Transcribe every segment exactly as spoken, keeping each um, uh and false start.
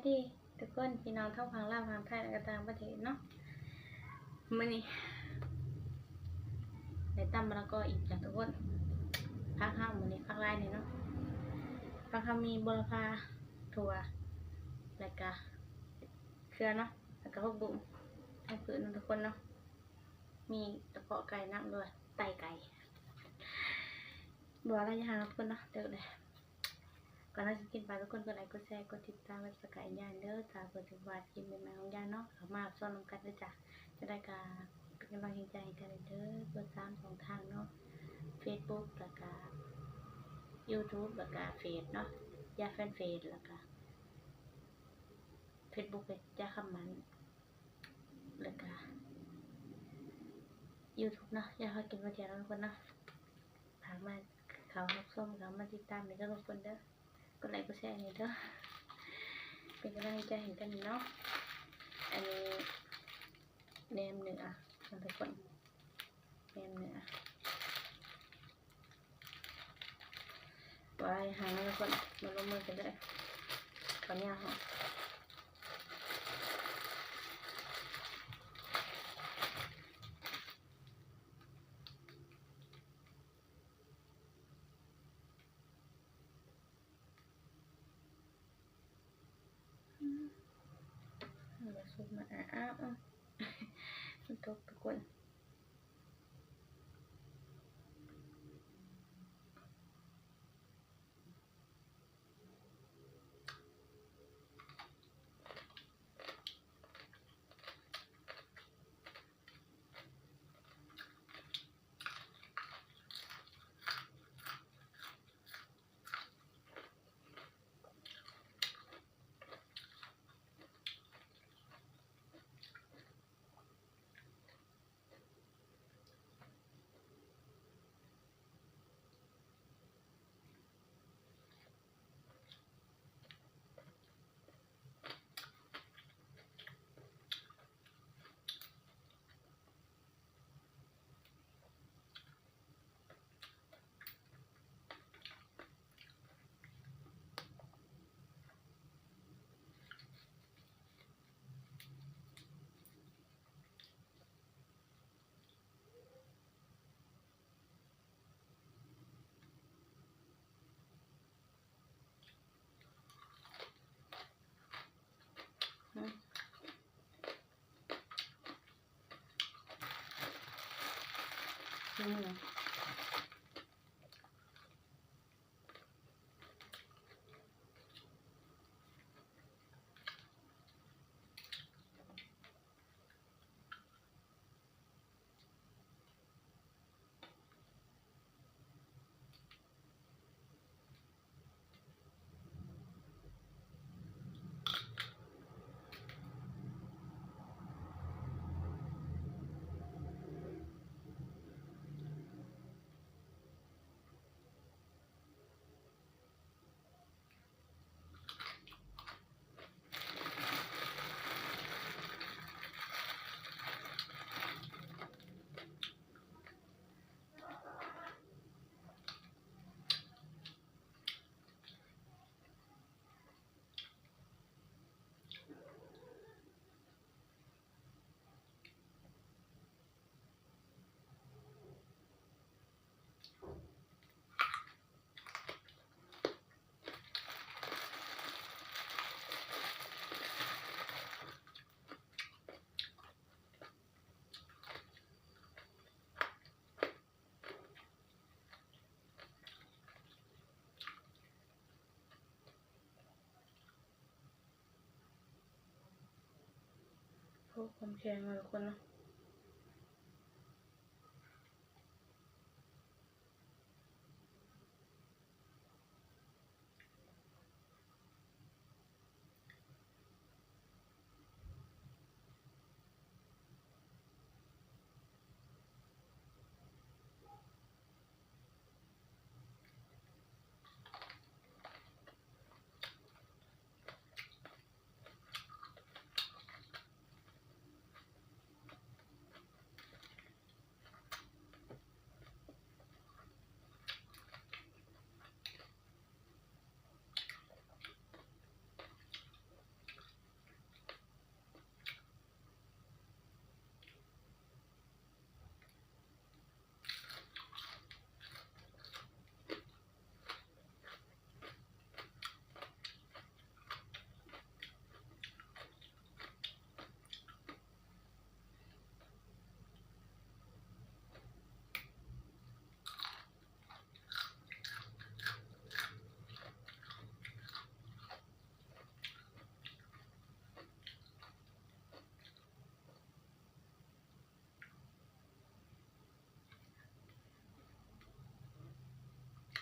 ดีทุกคน พี่น้องทั้งฝั่งลาว ฝั่งไทย และก็ต่างประเทศเนาะ มื้อนี้ได้ตำมะละกออีกจ้ะทุกคน ผักเฮามื้อนี้ผักหลายแน่เนาะ ผักเฮามีบัวละพา ถั่ว แล้วก็เขือเนาะ แล้วก็ผักบุ้ง ผักพื้นเนาะทุกคนเนาะ มีกระเพาะไก่นำด้วย ไตไก่ บ่ว่าอะไรจะหาทุกคนเนาะ เด้อเลย ก่อนเราจะกินไปทุกคนกดไลค์กดแชร์กดติดตามและสกายยานเด้อจ้า เพื่อถือว่าคลิปใหม่ๆของยานเนาะ เข้ามารับชมนำกันเด้อจ้า จะได้กาเป็นกำลังใจให้กันเด้อ เปิดสามช่องทางเนาะ Facebook แล้วก็ YouTube แล้วก็เฟซเนาะ ยาแฟนเฟซ แล้วก็ Facebook เป็นยาคำมัน แล้วก็ YouTube เนาะ ยาเขากินมาเทียนทุกคนเนาะ ฝากมาเขารับชมเขามาติดตามในทุกคนเด้อ กดไลค์กดแชร์ให้เด้อ เป็นกำลังใจให้กันเนาะ อันนี้แหนมเนื้อนะทุกคน แหนมเนื้อ ไว้หาทุกคน มาลงมือกันเลย ขออนุญาตค่ะ มาซุปมา อ้าว อ้าว มันตกทุกคน อืม โอ้ ความแข็งเลยทุกคนเนาะ อื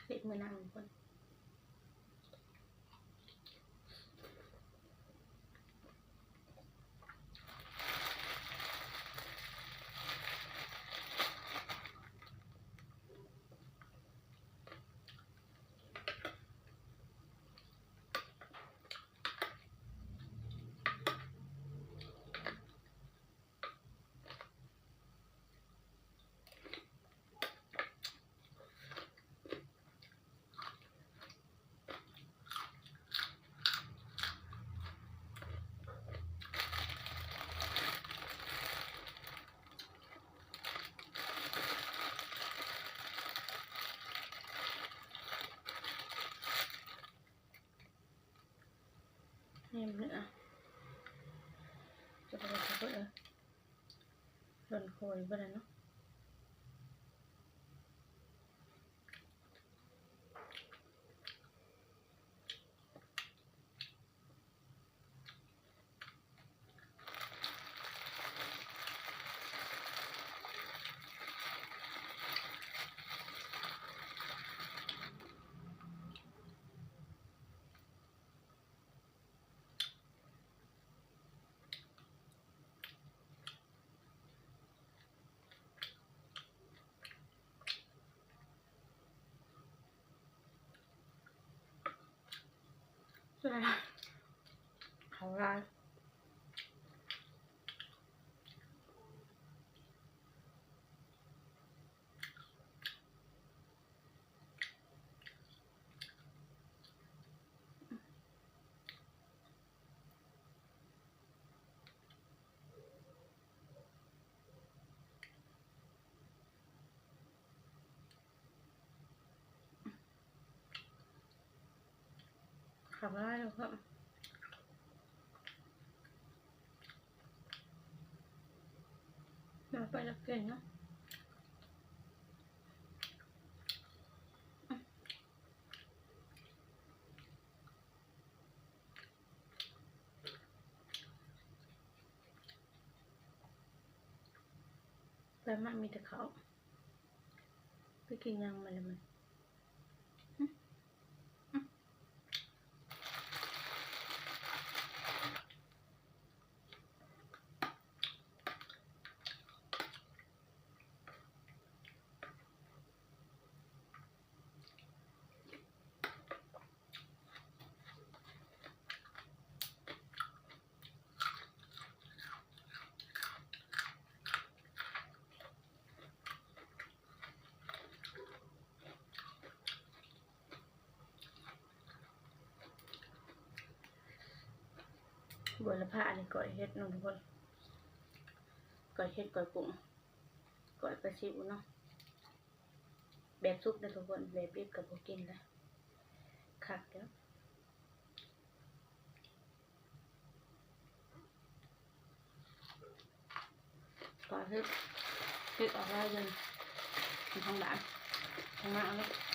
เฮ็ดมื้อนั้นเพิ่น นี่มันอ่ะ จะไปเลย จะไปเลย หล่นโคยไปเลยเนาะ เอาละ ขับได้แล้วก็ มาไปแล้วเก่งเนาะ แล้วมันมีแต่เขา ไปกินยังมันเลยมัน บัวละพาอันนี้ก้อยเห็ดเนาะทุกคน ก้อยเห็ดก้อยกุ้ง ก้อยปลาซิวเนาะ แบบสุกนะทุกคน แบบดิบก็บ่กินละ คักเด้อ ก็เฮ็ด เฮ็ดออกแล้วยัง ทางด้าน ทางหน้าเลย เ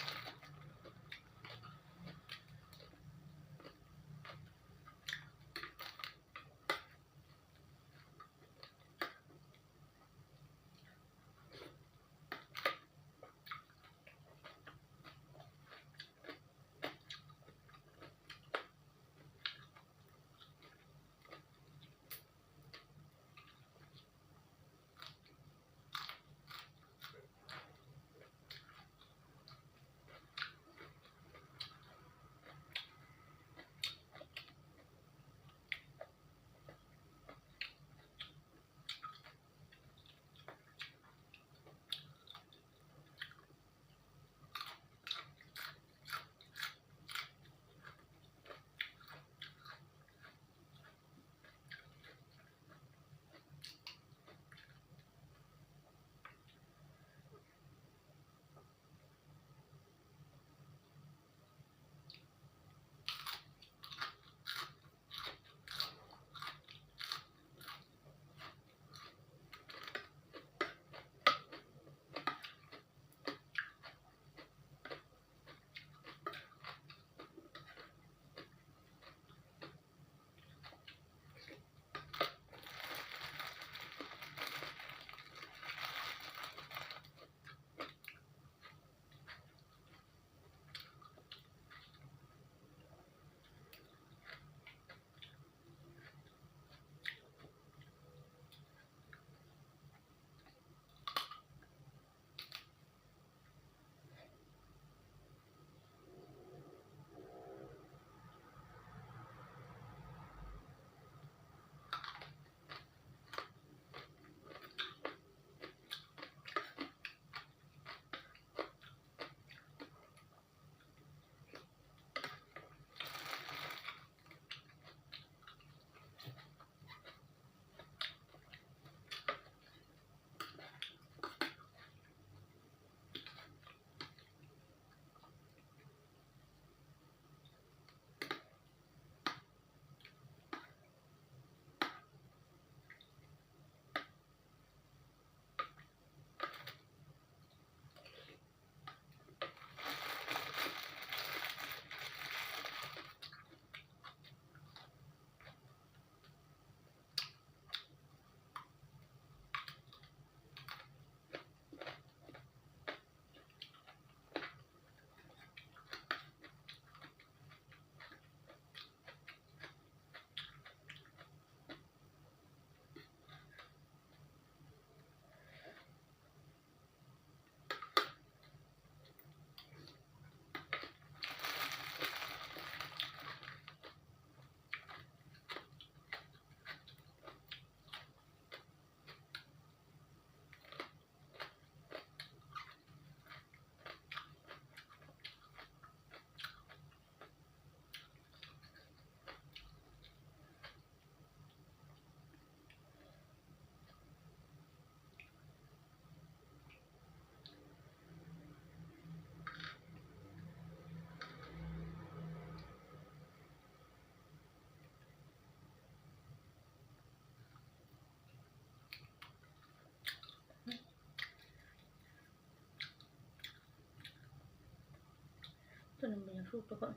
Tutok ko.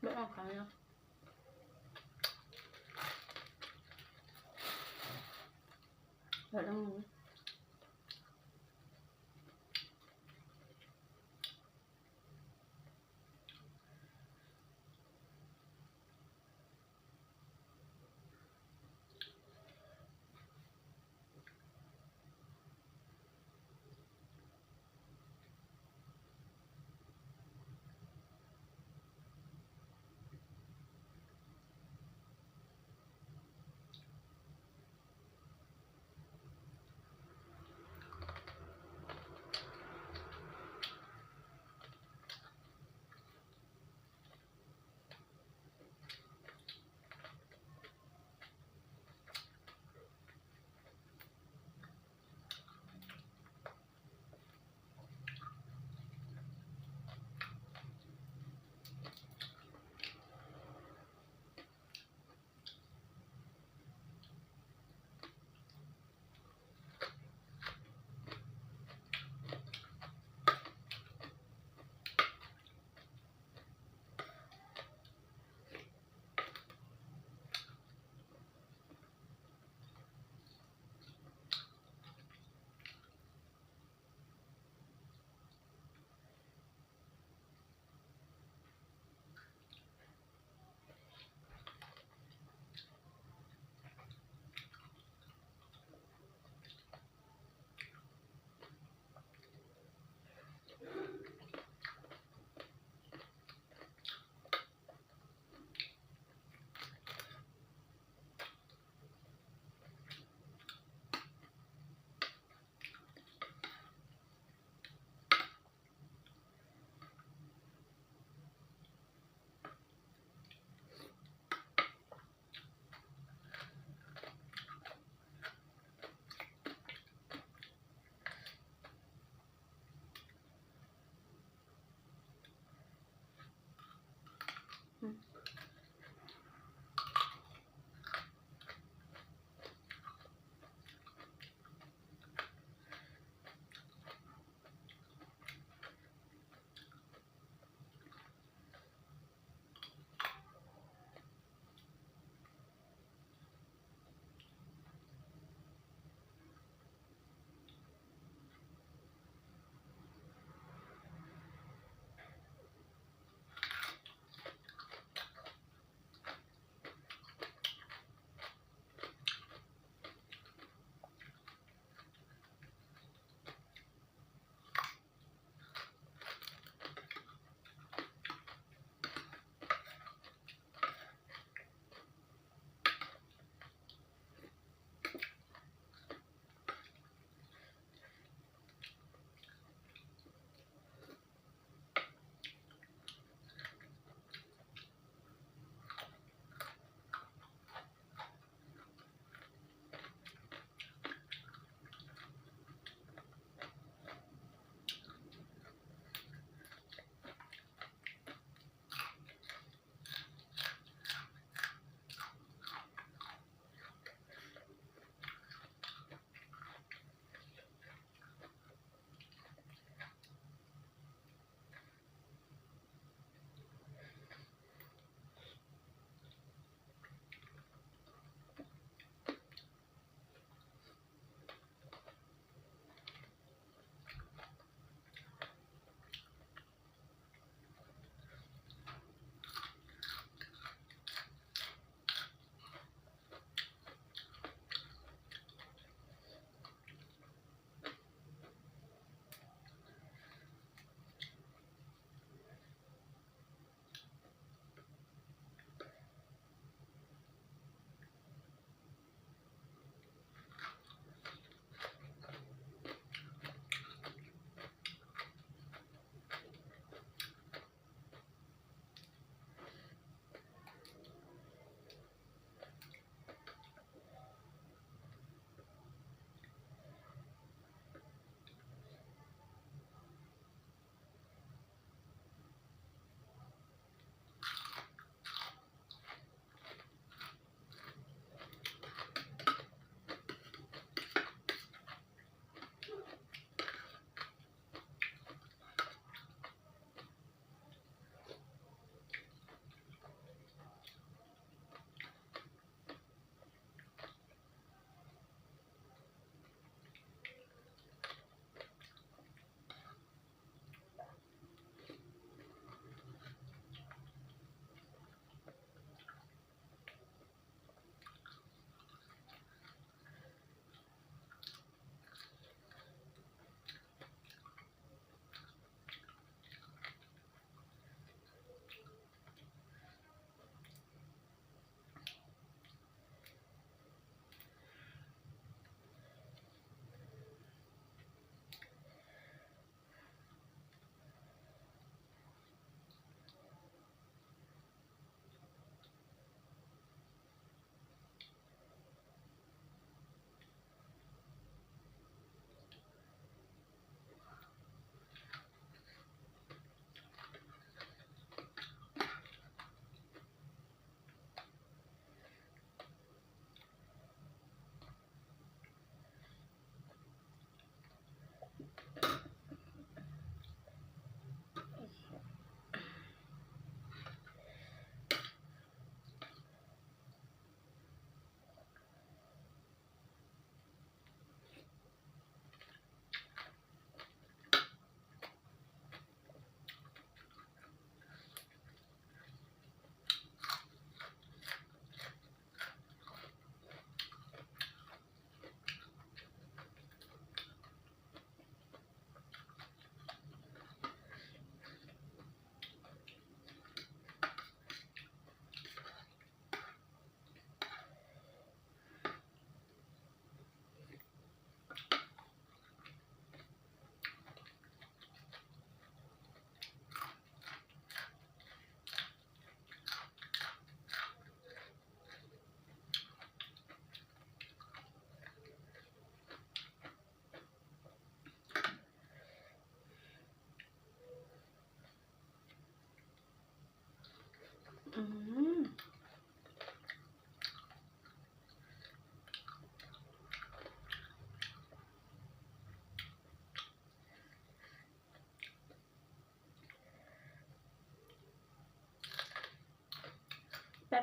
Ba ang kaya?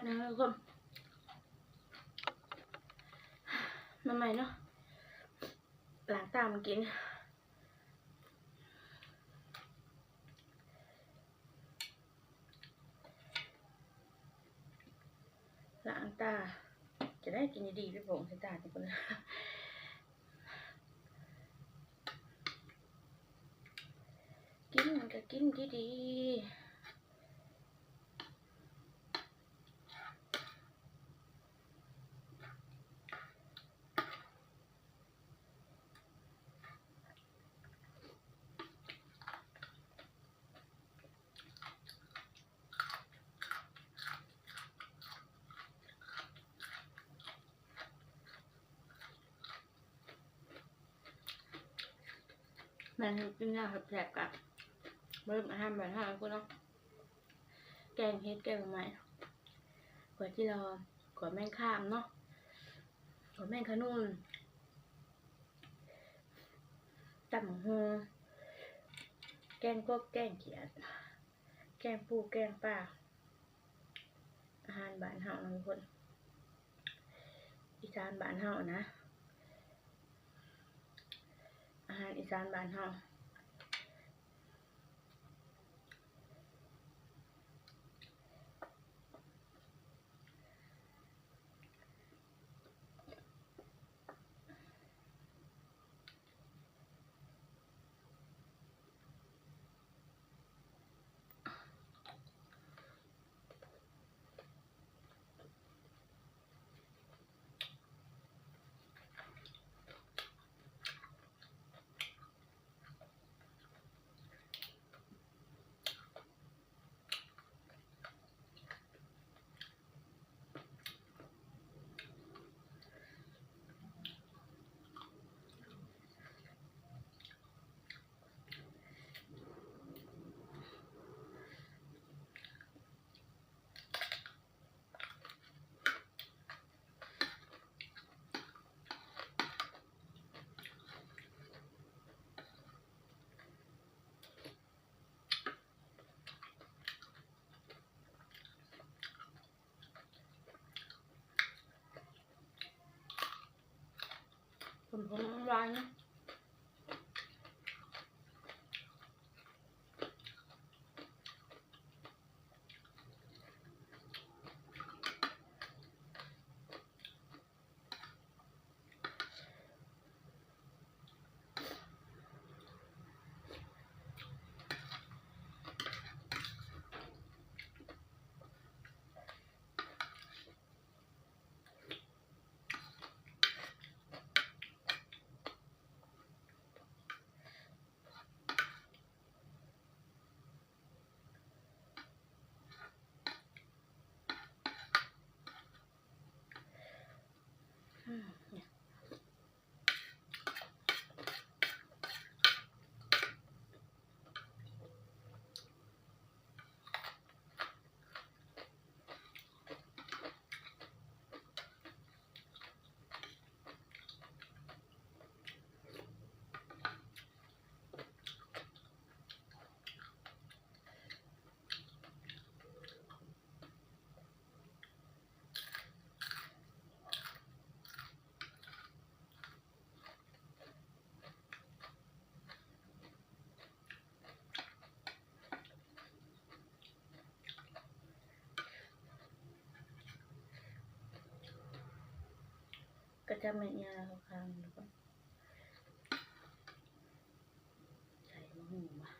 นะทุกคน มาใหม่เนาะ ล้างตามากิน ล้างตา จะได้กินดีๆ ไปโป่งใส่ตาทุกคน กินก็กินดีๆ แม่นกินแนวแซ่บๆ กะเบิ่งอาหารบ้านเฮาพุ้นเนาะ แกงเห็ด แกงหน่อไม้ ขั่วจิหล่อ ขั่วแมงคามเนาะ ขั่วแมงคะนูน ตำบักหุ่ง แกงกบ แกงเขียด แกงปู แกงปลา อาหารบ้านเฮาเนาะทุกคน อีสานบ้านเฮานะ อาหารอีสานบ้านเฮา ผมผมหวานนะ อืม เนี่ย ก็จะไม่เนี่ยเราคางแล้วก็ใส่มะม่วงมา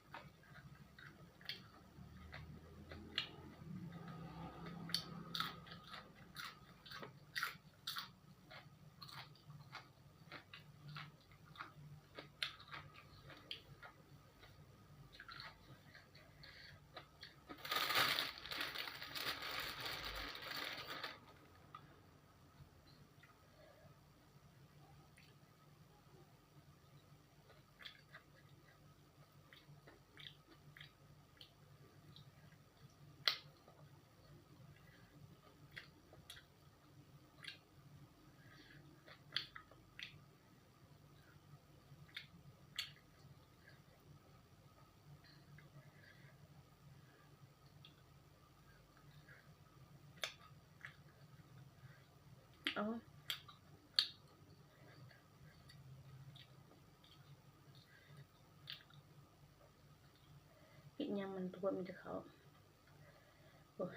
ื กินยังมันทุกคนมีแต่เขาโอ้ย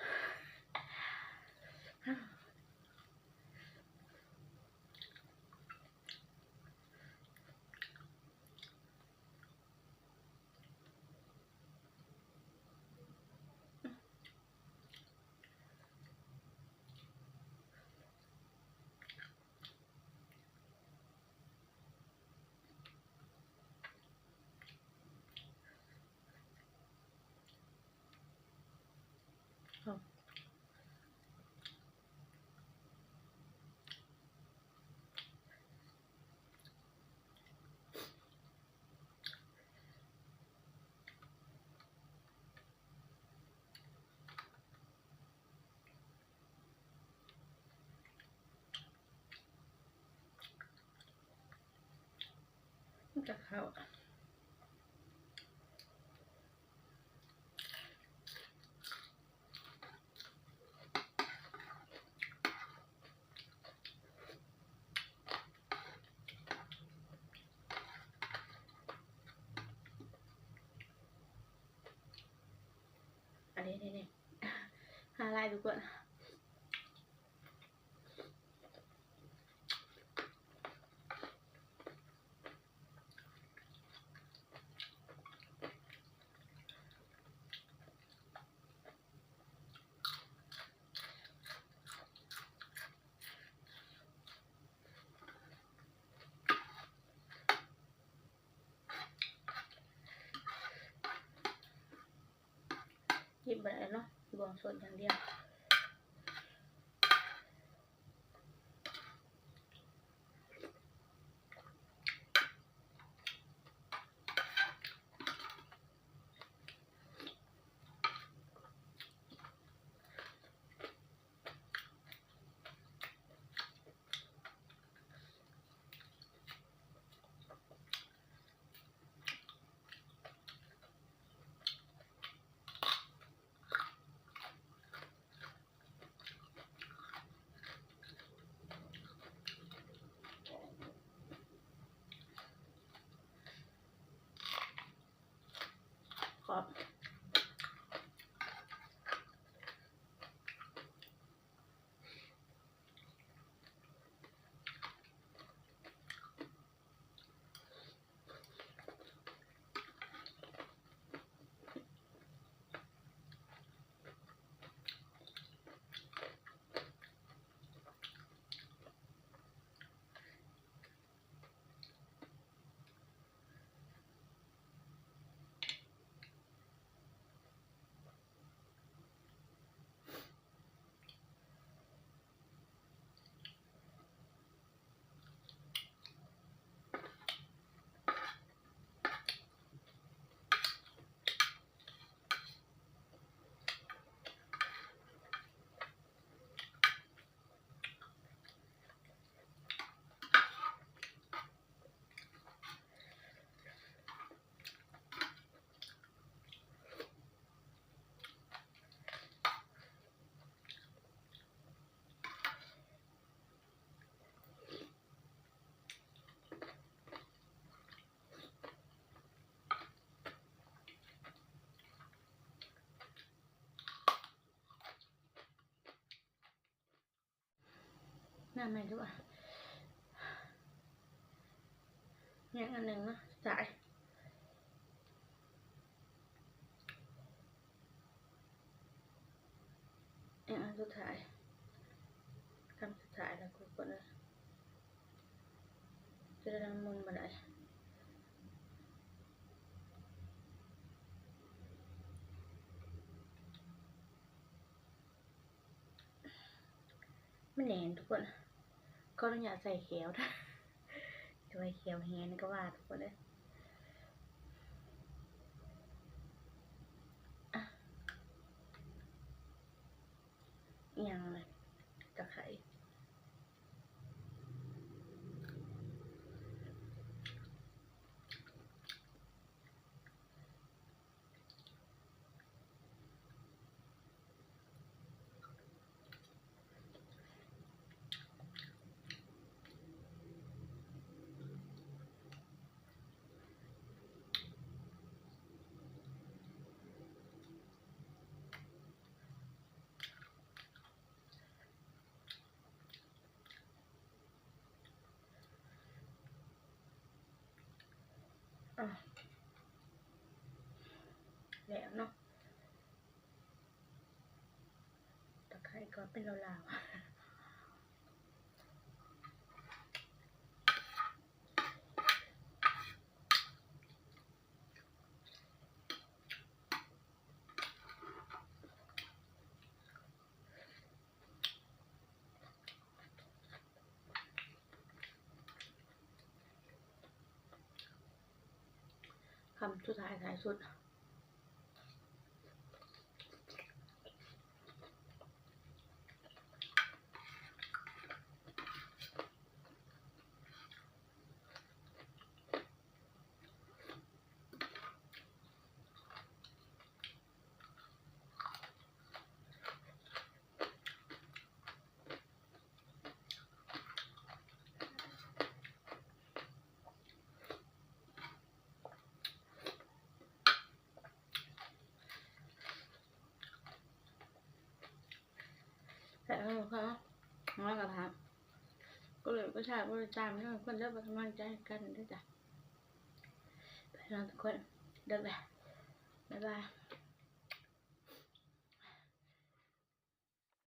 มันจะเข้า อันนี้นี่นี่ หาลายทุกคน หยิบไปเลยเนาะ บวงสดอย่างเดียว กรอบ หน้าใหม่ด้วย อย่างอันหนึ่งเนาะ สาย อย่างอันสุดท้าย คำสุดท้ายแล้วทุกคนเลย จะได้นำมุนมาได้ มันแน่นทุกคน ขออนุญาตใส่แขวนะ จะไว้แขวแหนก็ว่าทุกคนเลย อ่ะ อีหยังเลย ตะไคร้ เ ไข่ก็เป็นลาวๆ คำสุดท้ายท้ายสุด แต่เออค่ะ แล้วก็ถาม ก็เลยก็ใช่ก็เลยตามเรื่องคนเลิกกำลังใจกันด้วยจ้ะ ไปนอนทุกคน เลิกแล้ว บ๊ายบาย